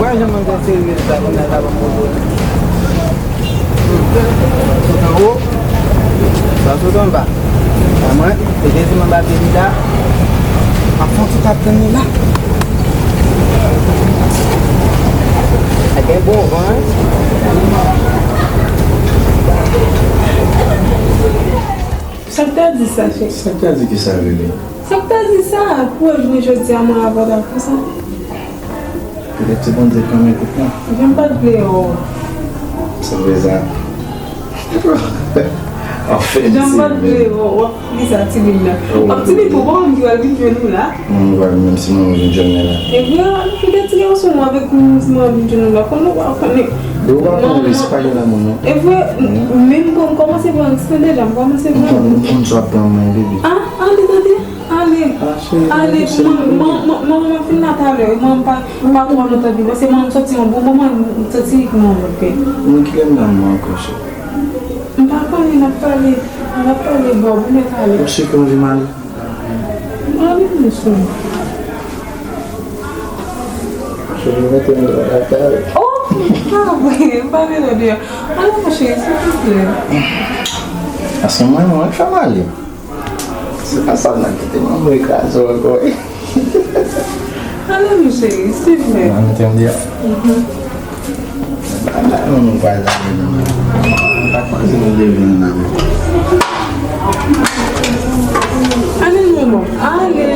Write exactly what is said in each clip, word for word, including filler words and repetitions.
Wè jan manzè serye sa, kòm nan ta ban m poto. Sot anwo, sa sot anba. Sa mwen, se dezim anba pye li la. M ap fè yon ti tap tann li la. Sa gen bon van, wi. Sa k ta di sa, cheri? Sa k ta di ki sa, bebe? Sa k ta di sa? Pou w vini jodi a, mwen avè w ta konsa? Petèt se Bondye k renmen koup lan. Jan m pa t vle wè w. Sa vle sa. Anfen, jan m pa t vle wè w, w ap li sa, Tibin nan. W ap Tibin pou bon, m di w al vin jwenn ou la. Mwen, mwen, menm si mwen vin jwenn mwen la. E vre, nou fè de ti gason avèk nou, si mwen vin jwenn nou la, konnen w ap konnen. Yo pa konnen, se pa gen lanmou, non. E vre, menm bon, m kòmanse pran risk lan deja, m kòmanse pran. M konn, m konn sa w ap pran mwen, bebe. Ah, ale, tande, ale. Ah, cheri, ale, cheri, mwen, mwen, mwen, mwen, mwen fin la talè, mwen, m pa, m pa twò lontan vin, paske mwen, m soti yon bon moman, m soti yon lòt peyi. Mwen, kilè m nan mwen ankò, cheri? M pa konnen, n ap pale, n ap pale bò, pou mwen talè. Ou si ke m vin mal? Mwen vin sou. Cheri, mete m nan kay. Oh, pa vre, m pa vle deyò. Ale, mon cheri, silvouplè. Paske mwen, mwen fè m ale. Se pa sa m nan kite manman kraze w ankò. Ale, mon cheri, silvouplè. Mwen, mete m deyò. Mhm. Bagay nou, nou pa lage nan men. Nou pa kwaze nou leve nan men. Ale, manman, ale.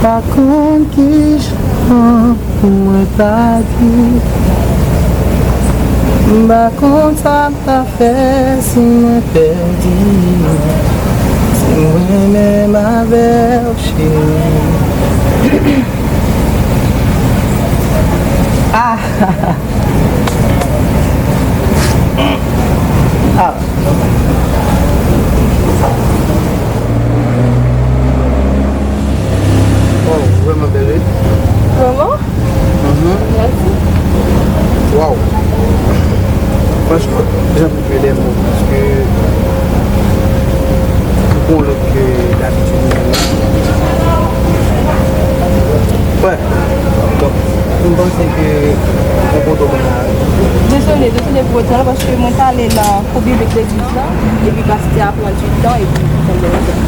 Pa konn kijan pou mwen ta di. M pa konn sa m ta fè si mwen pèdi. Si mwen menm avè w, cheri. Ah! Ah! Oh, vrèman bèl, wi. Vrèman? Mhm. Mèsi. Waw. Franchman, jan pou mwen de mo, paske ou pran lòt ke dabitid ou menm. Wè. Donk, m panse ke ou poto ban la. Dezole, dezole pou retan, paske mwen t ale nan kou biblik legliz la, epi pastè a pran du tan, epi m fè m deranjan.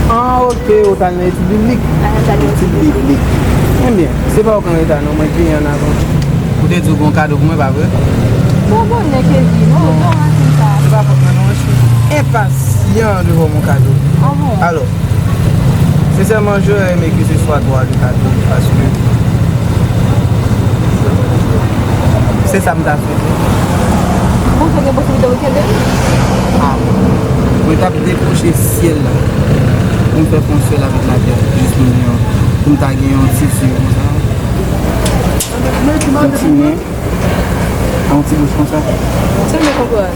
Ah, ok, ou t al nan etid biblik. Ah, m t al nan etid biblik. Ebyen, se pa ou k anreta non, mwen ki ann avan. Ou te di w gen yon kado pou mwen, pa vre? Bon, bon, nèg Kevin, non, non, rasin sa. Se pa fòt mwen non, mwen enpasyan de vwa mon kado. Ah bon? Alò, sensèman, j'aurais aimé que ce soit toi le cadeau, paske se sa m ta swete. Ou panse gen posiblite ou kenbe m? Ah, mwen t ap dekwoche syèl la pou m fè fè yon sèl avèk latè, jis pou m gen yon, pou m ta gen yon ti zye konsa. Yon ti nen, yon ti bouch konsa. Sa m konprann?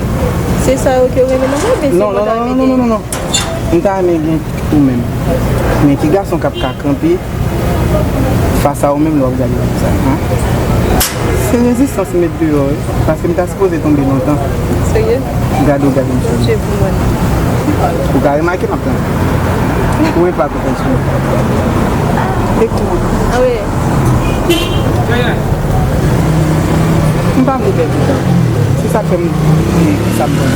Se sa yo ke w renmen nan mwen, oubyen se mwen ta mete? Non, non, non, non, non, non, non. M ta renmen gen ou menm. Men ki gason k ap ka kanpe fas a ou menm lè w ap gade konsa, en? Se rezistans m met deyò, wi. Paske m ta sipoze tonbe lontan. Serye? Gade w gade m sèlman. Ou ka remake m ap tann. Ou enpak ou fè sou mwen. Wi. M pa vle pèdi tan. Se sa k fè m di sa m pran.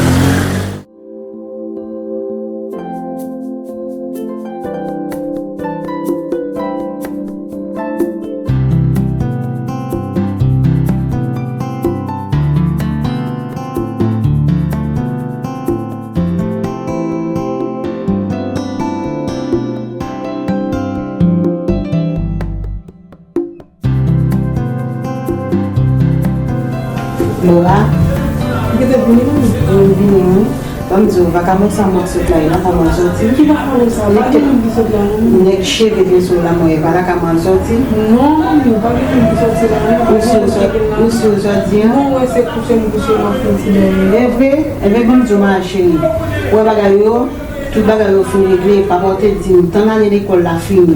Laura, ou gentan vini menm? Mwen vini, wi. Ban m di w, vakabon sa mwen sot la, e lakay mwen soti. Ki vakabon sa? Pa gen moun ki sot la, non. Nèg cheve dwet sou la, mwen, e pa lakay mwen soti. Non, pa gen moun ki soti la, non. Ou si w sot, ou si w soti, an? Mwen wè se kouche m kouche, m ap fè ti dòmi. E vre? Enben, ban m di w, ma cheri. Ou wè bagay yo, tout bagay yo fin regle. Papa w te di m, tann ane lekòl la fini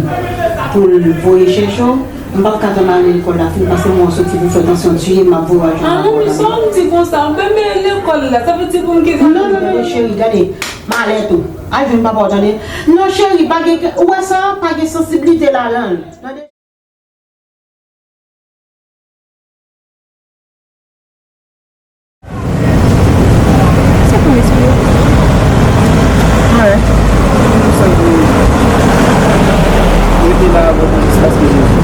pou l voye chèche w. M p ap ka tann ane lekòl la fin, paske mwen soti pou fè tansyon tiye m, m ap voye w al jwenn papa w la. Ah, men sa w di konsa, men, men lekòl la, sa vle di pou m gen... Non, non, non, non, cheri, gade, m ale tou. Al jwenn papa w, tande. Non, cheri, pa gen, ou wè sa, pa gen sansiblite ladan l. Tande? Se pou respire. Mwen, mwen santi rete la avè w pou jis paske Jezi.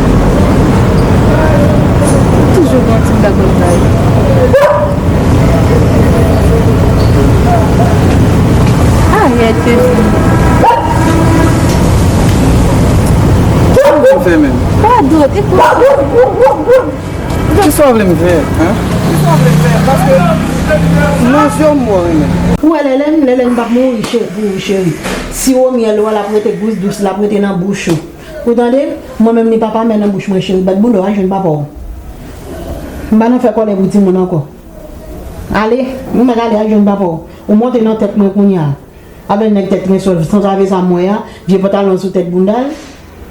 Toujou gen yon ti blablabla. Arèt, Kevin. Sa w vle m fè menm? Kwa dòt? E kwa? Kisa w vle m fè? Hein? Kisa w vle m fè? Paske nan zye w m wè w renmen. Ou wè Lèlèn, Lèlèn p ap mouri che-, pou ou, cheri. Siwo myèl ou a, l ap rete gous dous, l ap rete nan bouch ou. Ou tande? Mwen menm, li p ap amè nan bouch mwen, cheri. Bat boul ou, al jwenn papa w. M pa nan fè kòlè pou timoun ankò. Ale, m mèt ale, al jwenn papa w. Ou monte nan tèt mwen kounye a. Avè nèg tèt trensòl, san zave sa m wè a, vye pantalon sou tèt bounda l,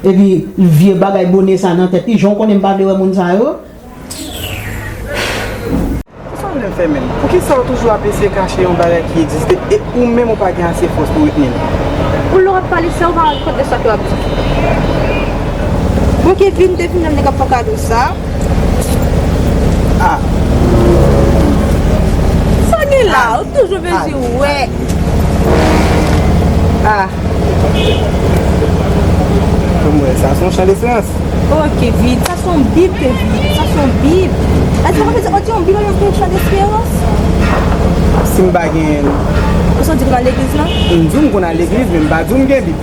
epi vye bagay bone sa nan tèt li, jan w konnen m pa vle wè moun sa yo. Kisa w vle m fè menm? Poukisa w toujou ap eseye kache yon bagay ki egziste e ou menm ou pa gen ase fòs pou retni l? Ou lè w ap pale, sè w pa rann kont de sa ke w ap di. Bon, Kevin te fin nan nèg ap fè kado sa. Ah. Sa gen la, ou toujou bezwen wè. Ah. Kòm wè, sa se yon chan desperans. Ok, Kevin, sa se yon bib, Kevin. Sa se yon bib. Èske sa vle di, on di yon bib, yon chan desperans? Si m pa gen... Ou santi w konn al legliz la? M di w m konn al legliz, men m pa di w m gen bib.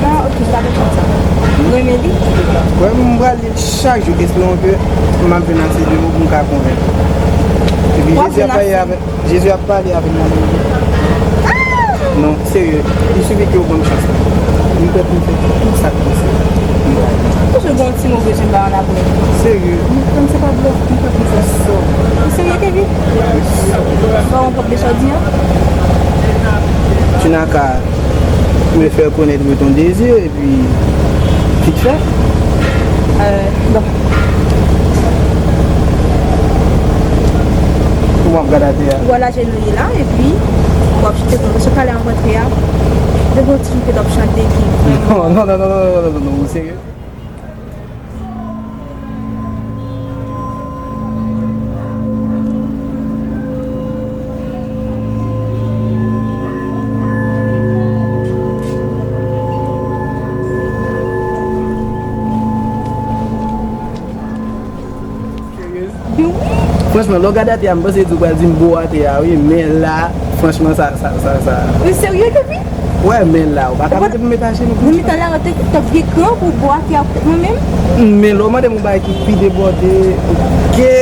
Ah, ok, m pa te konn sa. Ou renmen li? Wè, m pral li chak jou, espérons que m ap jwenn ase de mo pou m ka konvenk. Epi Jezi ap pale avè, Jezi ap pale avè m nan limit. Non, serye, il suffit que w ban m chans la. M prè pou m fè tout sa k posib. Toujou gen yon ti mo bezwen ba an apre. Serye, m, m se pa blòf, m prè pou m fè sa. Ou serye, Kevin? Sa w ankò de sa w di an? Tu n'as qu'à me faire connaître ton désir et puis vite fait. Euh, bon. Kouman w ap gade atè a? Ou al ajenouye la, epi w ap chante pou nou. Se pale an rantre a. Depi yon ti jouk w ap chante ki vrèman... Non, non, non, ou serye? Franchman, lè w gade atè a, m panse di w pral di m bo atè a, wi, men la, franchman, sa, sa, sa, sa. Ou serye, Kevin? Wè, men la, ou pa ka mete pou m met ajenou pou m chita. Nan mitan la, ou te, t ap gen kran pou bo atè a kont mwen menm? Men lè w mande m yon bagay ki pi debòde, ke,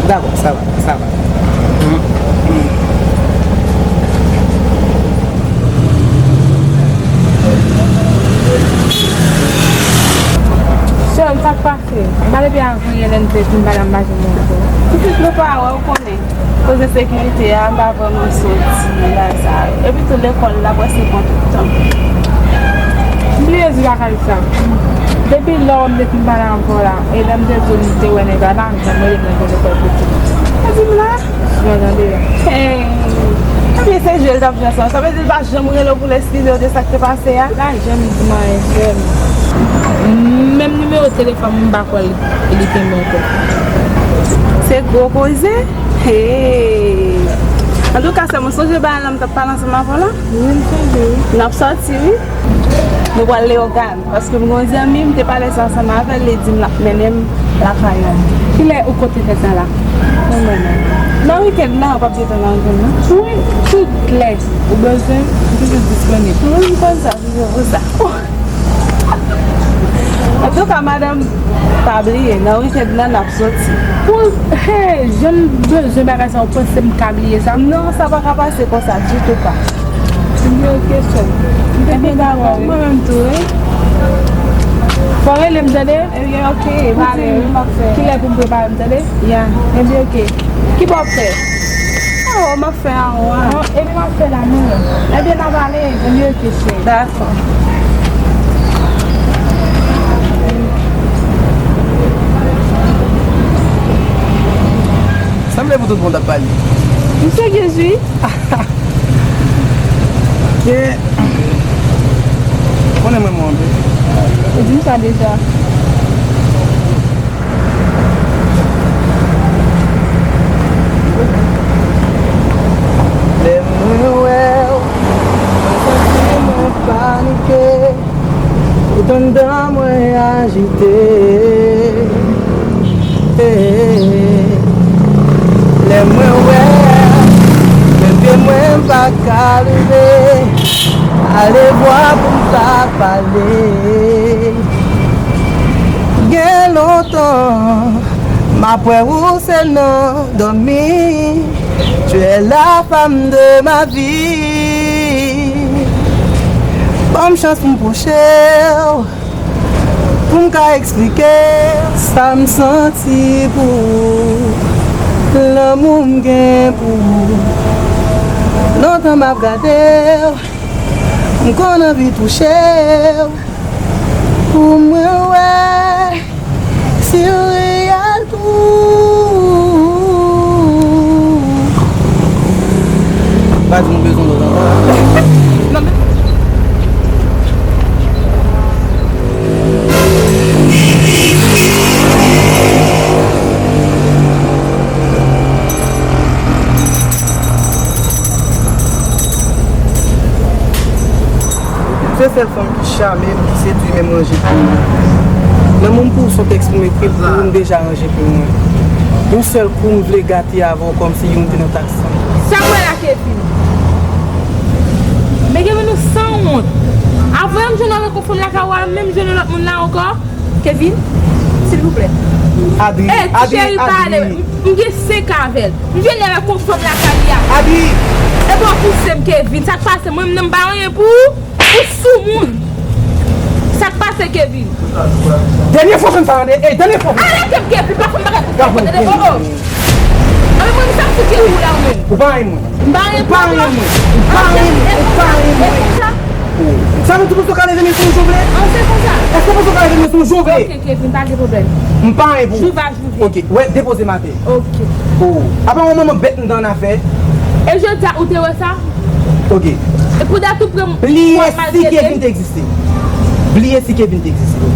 dakò, sa va, sa va. Sè m, sa k pase? M pa depi avan yè lè n te fin pale a, m pa janm wè w ankò. Pitit nou pa wè, ou konnen. Koze sekirite a, m pa vrèman soti la sa yo. Epi tou lekòl la prèske pran tout tan. M bliye di bagay sa. Depi lè w m te fin pale avè w la, e lè m te di w m te wè nèg la, pa janm rele m nan telefòn pou di m. Sa di m la? Jan tande a. Hey. Ebyen se jwe l t ap jwe ansanm. Sa vle di l pa janm rele w pou l eskize w de sa k te pase a? Pa janm di m anyen, sè m. Menm nimewo telefòn m, m pa kwè li, li kenbe ankò. Se gwo koze. Hey. Antouka, sè mwen sonje bagay la m t ap pale ansanm avè w la. Wi, m sonje, wi. N ap sòti, wi. Nou pral Leyogàn. Paske m gen yon zanmi, m te pale sa ansanm avè l, li di m l ap mennen m lakay mwen. Kilè ou konte fè sa la? Mwen menm. Nan wikèn nan, w p ap gentan nan wikèn nan? Wi, tout lè ou bezwen, m toujou disponib. Wi, m konn sa, se pou sa. Antouka, madanm, pa bliye, nan wikèn nan, n ap sòti. Pou, hey, jan m bezwen bagay sa, ou panse m ka bliye sa? Non, sa pa ka pase konsa, ditou pa. Ebyen, oke, sè m. Ebyen, dakò, mwen menm tou, wi. Fò w rele m, tande? Ebyen, oke, pale, wi, m ap fè. Kilè pou m prepare m, tande? Ya. Ebyen, oke. Kibò w ap fè? Anwo, m ap fè anwo a. An, ebyen, m ap fè la, non. Ebyen, n a pale. Ebyen, oke, cheri. Dakò. Sanble pou tout moun t ap pale. M serye, wi. Ke konnen mwen mwen anpil. Ou di m sa deja. Lè mwen wè w, mwen santi mwen panike. Tout anndan mwen ajite. Lè mwen wè, men pye mwen pa ka leve. Alevwa pou m ta pale. Gen lontan m ap wè ou se nan dòmi. Tu es la femme de ma vie. Ban m chans pou m pwoche w, pou m ka eksplike sa m santi pou ou, lanmou m gen pou ou. Lontan m ap gade w, m konn anvi touche w, pou mwen wè si w reyèl tou. Pa di m bezwen lòt ankò. Non, men. Se sèl fanm ki chame m, ki sedui m, e m ranje pou mwen. Lanmou m pou ou se yon tèks pou m ekri l pou ou, m deja ranje pou mwen. Yon sèl kou, m vle gate avè w kòmsi youn te nan taksi. Sa m wè la, Kevin? Men Kevin, ou sanwont. Avan yè m jwenn avèk yon fanm lakay ou a, menm jwenn yon lòt moun la ankò. Kevin, silvouplè. Adri, eh, ti Adri, cheri, pale. Adri. M, m gen senk an avè l. M vin avèk yon fanm lakay li a. Adri! Epi w ap pouse m, Kevin. Sa k pase? Mwen menm, m pa anyen pou ou. Ou soumoun. Sa k pase, Kevin? Dènye fwa w fè m sa, tande. Ey, dènye fwa w fè m sa. Arete m, Kevin, pa fè m bagay konsa, tande. Oh, oh. Anben, mwen, sa m fout ye pou ou la, ou menm? Ou pa renmen mwen. M pa renmen mwen. Ou pa renmen mwen. Ou pa renmen mwen. Ou pa renmen mwen. E konsa? Sa vle di w panse w ka leve men sou m jan w vle? An, se konsa. Èske w panse w ka leve men sou m jan w vle? Ok, Kevin, pa gen pwoblèm. M pa renmen pou ou. Jou va jouve. Ok, wè, depoze m atè. Ok. Oh. Apa yon manman bèt m nan afè. E jodi a, ou te wè sa? Ok. E pou dat ou pran m, bliye si Kevin te egziste. Bliye si Kevin te egziste.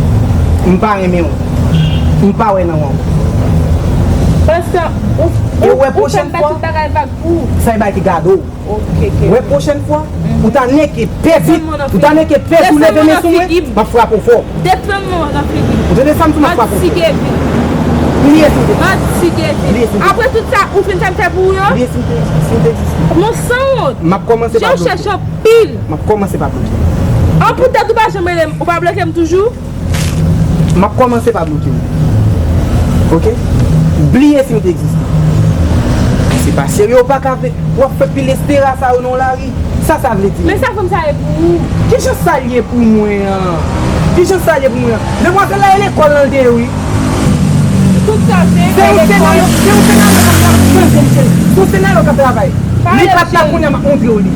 M pa renmen w. M pa wè nan w ankò. Paske ou, ou, ou fè m bay tout bagay vag pou ou. Sa e bagay ki gade w. Ok, ok. Wè pwochèn fwa, ou ta nèke pèdi, ou ta nèke pèdi ou leve men sou mwen, m ap frape w fò. Desann mwen nan figi m. Ou tande sa m di w, m ap frape w fò. Manti Kevin. Bliye si m te egziste. Manti Kevin. Bliye si m te egziste. Apre tout sa ou fin fè m fè pou ou yo? Bliye si m te, si m te egziste. Yon sanwont. M ap kòmanse pa bloke w. Jan w chèche anpil. M ap kòmanse pa bloke w. An, poutèt ou pa janm rele m, ou pa bloke m toujou? M ap kòmanse pa bloke w. Ok? Bliye si m te egziste. Se pa serye, w pa ka fè, w ap fè pil estera sa yo nan lari. Sa sa vle di? Men sa fanm sa ye pou ou? Kijan sa l ye pou mwen an? Kijan sa l ye pou mwen an? Demwazèl la e lekòl lan l te ye wi. Tout sa se yon senaryo, se yon senaryo k ap travay. Tande m cheri, se yon senaryo k ap travay. Li pa t la kounye a, m ap montre w li.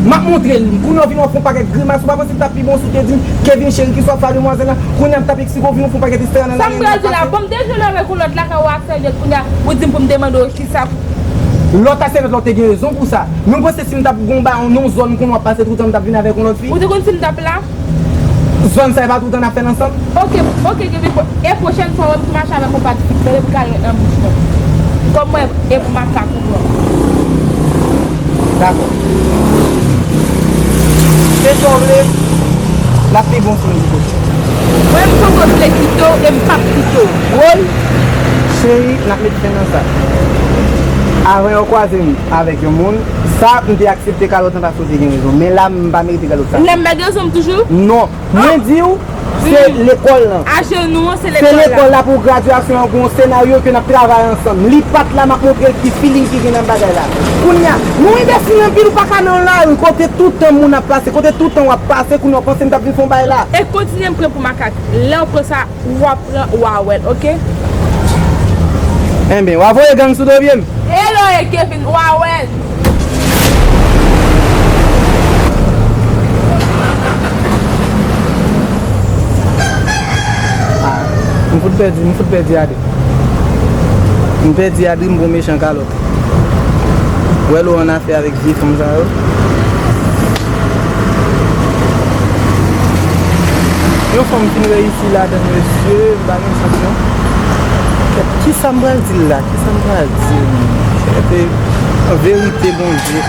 M ap montre l li. Kounye a w vin w ap fè yon pakèt grimas, ou pa panse l t ap pi bon si w te di m, Kevin cheri, kisa w ap fè a demwazèl la? Kounye a m t ap eksplike w, vin w fè yon pakèt estera nan lari. Sa m pral di w la, bon, m te jwenn avèk yon lòt lakay ou a sèvyèt, kounye a ou di m pou m te mande w kisa. Lòt a sèvyèt la, w te gen rezon pou sa. Men w panse si m t ap gon ba yon non zòn kounye w ap pase toutan, m t ap vin avèk yon lòt fi? Ou te konn si m t ap la? Zòn sa e pa toutan n ap fè l ansanm? Ok, ok, Kevin, e pwochèn fwa w wè m tou mache avèk yon pa ti fi, tande m ka ret nan bouch mwen. Kòm mwen e pou makak ou pran. Dakò. Se sa w vle, l ap pi bon si nou kite w. Mwen, m poko vle kite w e m p ap kite w. Woy! Cheri, n ap met fen nan sa. Avan yo kwaze m avèk yon moun, sa, m te aksepte kalòt lan paske w te gen rezon. Men la, m pa merite kalòt sa. Lè m pa gen rezon m toujou? Non. Mwen di w, se lekòl lan. Ajenou an, se lekòl la. Se lekòl la pou gradyasyon an, gen yon senaryo ke n ap travay ansanm. Li pa t la, m ap montre l ki feeling ki gen nan bagay la. Kounye a, nou enbesil anpil, ou pa ka nan lari kote tout tan moun ap pase, kote tout tan w ap pase, kounye a w panse m t ap vin fè yon bagay la. E kontinye m pran pou makak. Lè w pran sa, w ap pran, w a wè l, ok? Enben, w a voye gang sou do pye m. Hello, e Kevin, w a wè l. M fout pèdi, m fout pèdi Adri. M pèdi Adri, m gon mechan kalòt. Wè lò ann afè avèk vye fanm sa yo. Yon fanm fin reyisi ladann, mesye, m pa gen sans non. Kèt, kisa m pral di l la? Kisa m pral di l? Kèt, e, an verite, Bondye.